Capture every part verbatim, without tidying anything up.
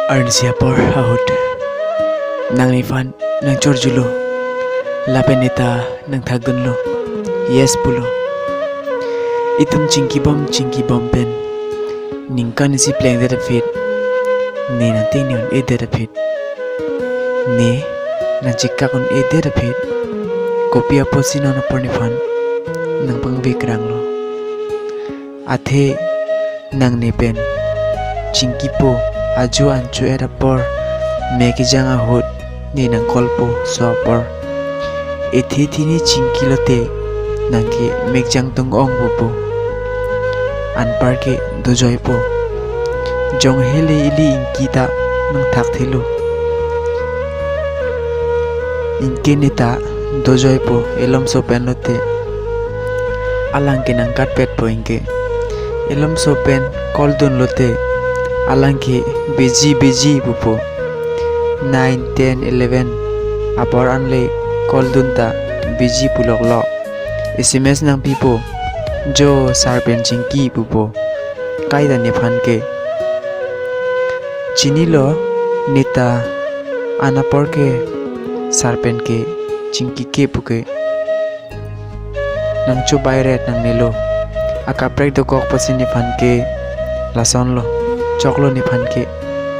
Arnisi apor ahut nangnephan nangchorjulo, lapen neta nangthakdunlo, yes pulo. Itum chingkibom chingkibom pen ningkan isi plengdet aphi, ne nangteng ne un-edet aphi, ne nangchekak un-edet aphi, kopi apotsi non apor nephan nangpangvekranglo? Athe nangne pen chingkipo ajo an cho-et apor, mek kejang ahut ne nangkolpo, laso apor ethe thini chingkilote nangke mek jangtung ong pupo. Anpar ke dojoipo. Jong hele ili ingki ta nangthakthelo. Ingki neta dojoipo, elomso pen lote alang ke nangkatpetpo ingki. Elomso pen koldunlote alang ke busy busy pupo. Nine, ten, eleven apor anle koldun ta busy puloklo. S M S nangpipo, jo sir pen chingki pupo. Kaita nephan ke chinilo, neta an apor ke sir pen ke chingkike puke nangchobairet nangnelo. Akaprek dokok apotsi nephan ke lasonlo, choklo nephan ke.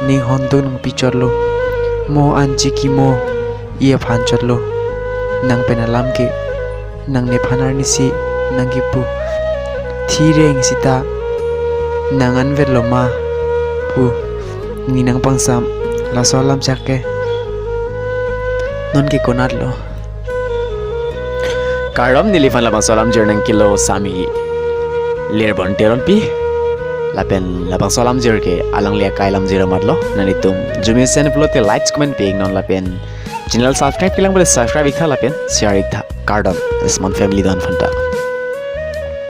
Ning hondung nangpichotlo, mo an chikimo-i aphan chotlo. Nang pen alam ke nangnephan arnisi nangkipu. Thireng sita nang anvetlo ma pu ne nangpangsam, laso alam chak ke non ke konatlo? Kardom, neliphan labangso alamjir nangkelo Sami Lirbon Teronpi. Lapen labangso alamjir ke alangli akai alamjir amatlo. Nangtum jume sen pulote like, comment pi-iknon lapen channel subscribe kelang pulote subscribe iktha lapen share iktha. Kardom, Smart Family don aphanta.